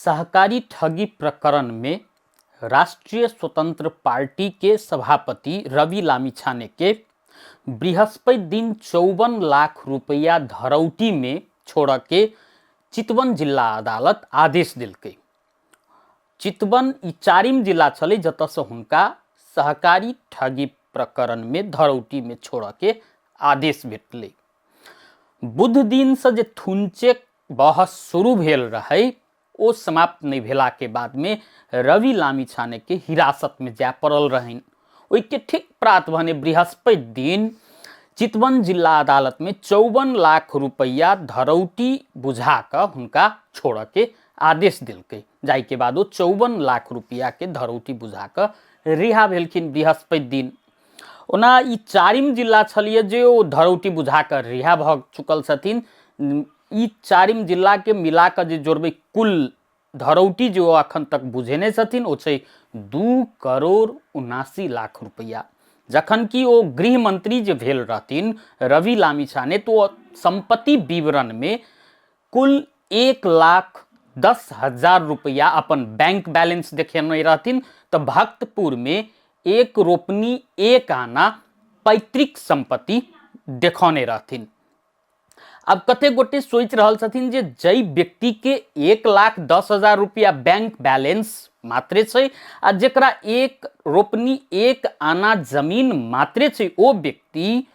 सहकारी ठगी प्रकरण में राष्ट्रीय स्वतंत्र पार्टी के सभापति रवि लामिछाने के बृहस्पति दिन 54 लाख रुपया धरौटी में छोड़ के चितवन जिला अदालत आदेश दिलकै। चितवन ई चारिम जिला छलै जतऽसँ हुनका सहकारी ठगी प्रकरण में धरौटी में छोड़ के आदेश भेटलै। बुध दिनसँ जे थुनचेक बहस शुरू भेल रहै ओ समाप्त नहि भेलाके बादमे रवि लामिछानेके हिरासतमे जाय पड़ल रहनि। ओहिके ठीक प्रात भने बृहस्पति दिन चितवन जिला अदालतमे 54 लाख रुपैआ धरौटी बुझा कऽ हुनका छोड़ऽके आदेश देलकै, जाहिके बाद ओ 54 लाख रुपैआके धरौटी बुझा कऽ रिहा भेलखिन बृहस्पति दिन। ओना ई चारिम जिला छलियै जे ओ धरौटी बुझा कऽ रिहा भऽ चुकल छथिन। ई चारिम जिलाके मिला कऽ जे जोड़बै कुल धरौटी जे ओ अखन तक बुझेने छथिन ओ छै 2 करोड़ 79 लाख रुपैआ। जखन कि ओ गृह मंत्री जे भेल रहथिन रवि लामिछाने तो ओ संपत्ति विवरणमे कुल 1,10,000 रुपैआ अपन बैंक बैलेंस देखेने रहथिन, तऽ भक्तपुरमे 1 रोपनी 1 आना पैतृक संपत्ति देखौने रहथिन। अब कते गोटे सोचि रहल छथिन जे जै व्यक्तिके 1,10,000 रुपैआ बैंक बैलेंस मात्रे छै आ जकरा 1 रोपनी 1 आना जमीन मात्रे छै ओ व्यक्ति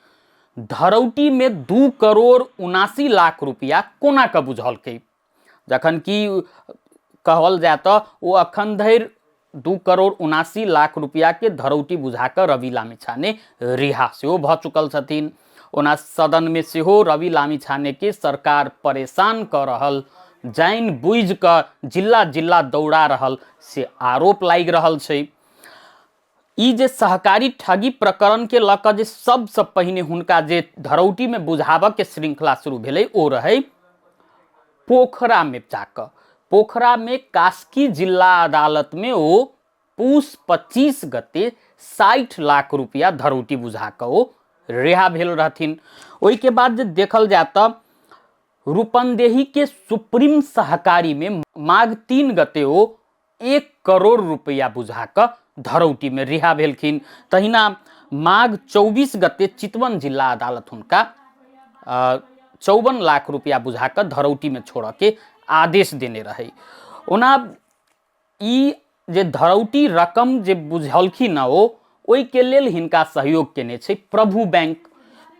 धरौटी में 2 करोड़ 79 लाख रुपया कोना कऽ बुझलकै, जखन कि कहल जाय तऽ ओ अखन धरि 2 करोड़ 79 लाख रुपया के धरौटी बुझा कऽ रवि लामिछाने रिहा सेहो भऽ चुकल छथिन। ओना सदन में सेहो रवि लामिछाने के सरकार परेशान कऽ रहल, जानि बुझि कऽ जिला जिला दौड़ा रहल से आरोप लागि रहल छै। ई जे सहकारी ठगी प्रकरण के लऽ कऽ जे सबसँ पहिने हुनका जे धरौटी में बुझाबऽ के श्रृंखला शुरू भेलै ओ रहै पोखरा में जाकऽ। पोखरा में कास्की जिला अदालत में ओ पूस 25 गते 60 लाख रुपया धरौटी बुझा कऽ ओ रिहा भेल रहथिन। ओहिके बाद जे देखल जाय तऽ रूपन्देही के सुप्रीम सहकारी में माघ 3 गते ओ 1 करोड़ रुपया बुझा कऽ धरौटी में रिहा भेलखिन। तहिना माघ 24 गते चितवन जिला अदालत हुनका 54 लाख रुपया बुझा कऽ धरौटी में छोड़ऽ के आदेश देने रहै। ओना ई जे धरौटी रकम जे बुझलखिन ओ ओहिके लेल हिनका सहयोग केने छै प्रभु बैंक।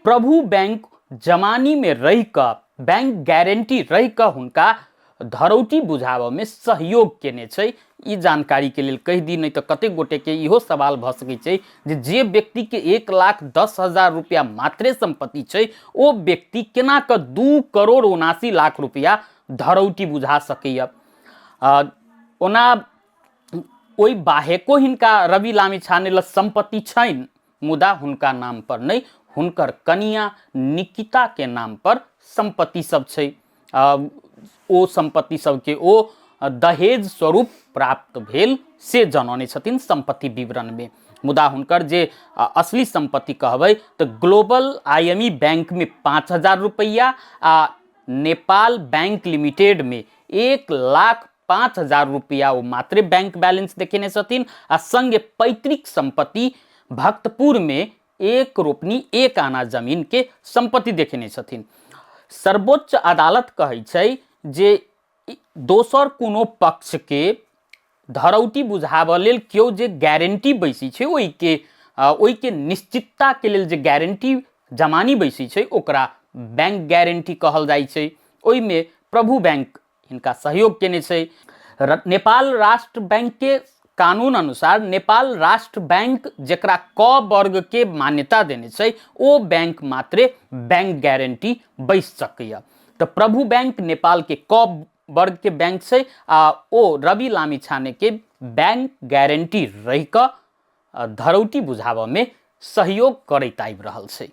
प्रभु बैंक जमानी में रहि कऽ बैंक गारंटी रहि कऽ हुनका धरौटी बुझाबऽ में सहयोग केने छै। ई जानकारी के लेल कहि दी, नहीं तऽ कतेक गोटे के इहो सवाल भऽ सकै छै जे जे व्यक्ति के 1,10,000 रुपया मात्रे संपत्ति छै ओ व्यक्ति केना कऽ 2 करोड़ 79 लाख रुपया धरौटी बुझा सकैया। ओना ओहि बाहेको हिनका रवि लामिछाने लग संपत्ति छनि, मुदा हुनका नाम पर नहि, हुनकर कनिया निकिता के नाम पर संपत्ति सब छै। ओ संपत्ति सबके ओ दहेज स्वरूप प्राप्त भेल से जनौने छथिन संपत्ति विवरण में। मुदा हुनकर जे असली संपत्ति कहबै तऽ ग्लोबल आईएमई बैंक में 5,000 रुपैआ आ नेपाल बैंक लिमिटेड में 1,05,000 रुपैआ ओ मात्रे बैंक बैलेंस देखेने छथिन आ संगे पैतृक संपत्ति भक्तपुर में 1 रोपनी 1 आना जमीन के संपत्ति देखेने छथिन। सर्वोच्च अदालत कहै छै जे दोसर कोनो पक्ष के धरौटी बुझाबऽ लेल केओ जे गारंटी बैसै छै ओहिके निश्चितता के लेल जे गारंटी जमानी बैसै छै ओकरा बैंक गारंटी कहल जाइ छै। ओहिमे प्रभु बैंक हिनका सहयोग केने छै। नेपाल राष्ट्र बैंक के कानून अनुसार नेपाल राष्ट्र बैंक जकरा क वर्ग के मान्यता देने छै ओ बैंक मात्रे बैंक गारंटी बैस सकैया। तऽ प्रभु बैंक नेपाल के क वर्ग के बैंक छै आ ओ रवि लामिछाने के बैंक गारंटी रहि कऽ धरौटी बुझाबऽ में सहयोग करैत आबि रहल छै।